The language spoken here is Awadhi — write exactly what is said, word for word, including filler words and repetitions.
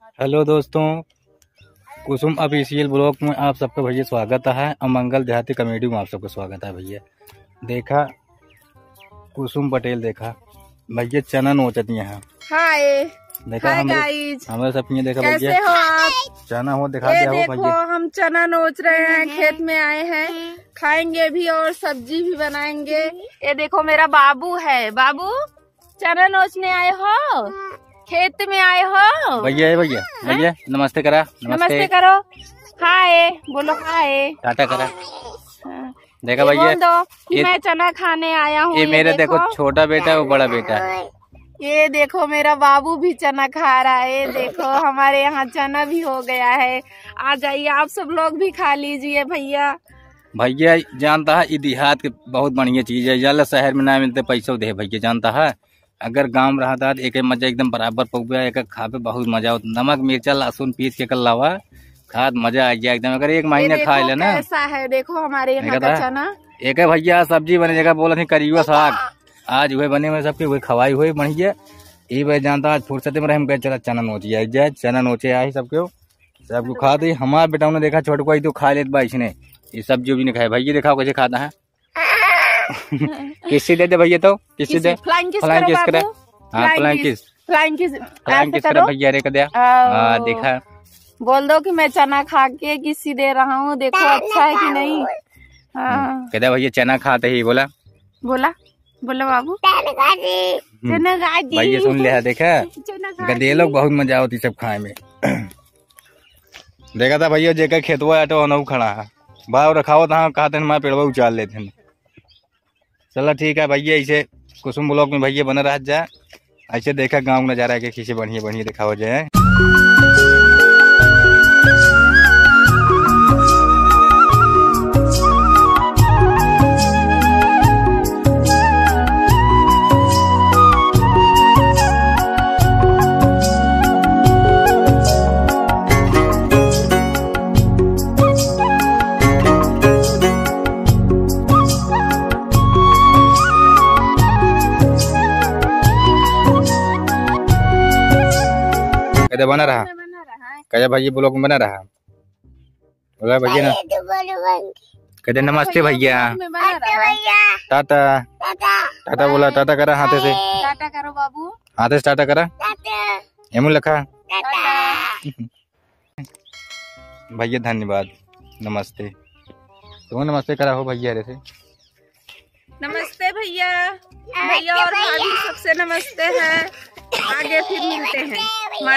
हेलो दोस्तों, कुसुम ऑफिशियल ब्लॉग में आप सबका भैया स्वागत है और मंगल देहाती कॉमेडी में आप सबका स्वागत है भैया। देखा कुसुम पटेल, देखा भैया चना नोचत यहाँ। हाय। देखा हाय हमरे, गाइस। हमरे सब ये देखा कैसे भैया हो आप? चना हो दिखा ये दिया हो देखो भैया। हम चना नोच रहे हैं, खेत में आए हैं, खाएंगे भी और सब्जी भी बनाएंगे। ये देखो मेरा बाबू है। बाबू, चना नोचने आए हो? खेत में आए हो? भैया है भैया, हैं? भैया नमस्ते करा। नमस्ते करो। हाय बोलो, हाय। टाटा करा। हाँ। देखा ये भैया, बोल दो कि ये, मैं चना खाने आया हूँ। ये ये मेरे देखो, देखो। छोटा बेटा है, वो बड़ा बेटा है। ये देखो मेरा बाबू भी चना खा रहा है। ये देखो हमारे यहाँ चना भी हो गया है। आ जाइए आप सब लोग भी खा लीजिए भैया। भैया जानता है, ई देहात के बहुत बढ़िया चीज है, जाला शहर में ना मिलते, पैसों दे भैया जानता है। अगर गाँव में रहता है तो एक मजा एकदम बराबर पउबे, एक खाबे बहुत मजा होता। नमक मिर्चा लहसुन पीस के कर लावा, खात मजा आ गया एकदम। अगर एक ये महीना देखो खा लेना। कैसा है, देखो हमारे यहाँ देखा का था? चना। एक भैया सब्जी बने, जगह बोला थी करियुआ साग, आज वही बने हुए सबके, वही खवाई हुई बढ़िया। ये भाई जानता आज फुर्सत में रहे, हम कहे चला चना नोचिया जाए, चना नोचे आई सबके, सबको खा दे। हमारा बेटा उन्हें देखा छोटको आई तो खा लेत बा इसने, ये सब्जी उब्जी नहीं खाए। भैया दिखाओ कैसे खाता है। किस्सी दे दे भैया, तो किस्सी किस्सी, दे। Flying kiss flying करो kiss करे। बाबू। हाँ, flying flying kiss। Kiss, flying kiss। Flying ऐसे kiss करे करो। भैया रे, कर दे। आओ। हाँ, देखा। बोल दो कि मैं चना खा के किस्सी दे रहा हूँ, देखो अच्छा है कि नहीं। हाँ। हम्म, कह दे भैया चना खाते ही बोला। बोला, बोला बाबू। चना खा जी। हम्म। चना खा जी। भैया सुन ले, देखा। चना खा गदेलो जी। बहुत मजा होती सब खाए में। देखा था भैया, जेकर खेतवा आटो ओनहु खड़ा है। भाव रखावत हाँ, कहते हैं, हमारे पेड़वा उचाल लेते हैं। चला ठीक है भैया, ऐसे कुसुम ब्लॉग में भैया बना रह जा, ऐसे देखा गाँव नजारा के खींचे बढ़िया बढ़िया दिखावा जाए। कदे बना रहा? बना रहा है। कदे भैया ब्लॉग में बना रहा? बोला भैया ना। अरे तो बोलो बंद। कदे नमस्ते भैया। में बना रहा है। भैया। टाटा। टाटा। टाटा बोला, टाटा करा हाथे से। टाटा करो बाबू। हाथे से टाटा करा। टाटा। एमू लखा। टाटा। भैया धन्यवाद, नमस्ते। तुम नमस्ते करा हो भैया रे से। नमस्ते भैया। नमस्ते भैया और भैया। भाभी सबसे नमस्ते है। आगे फिर मिलते हैं।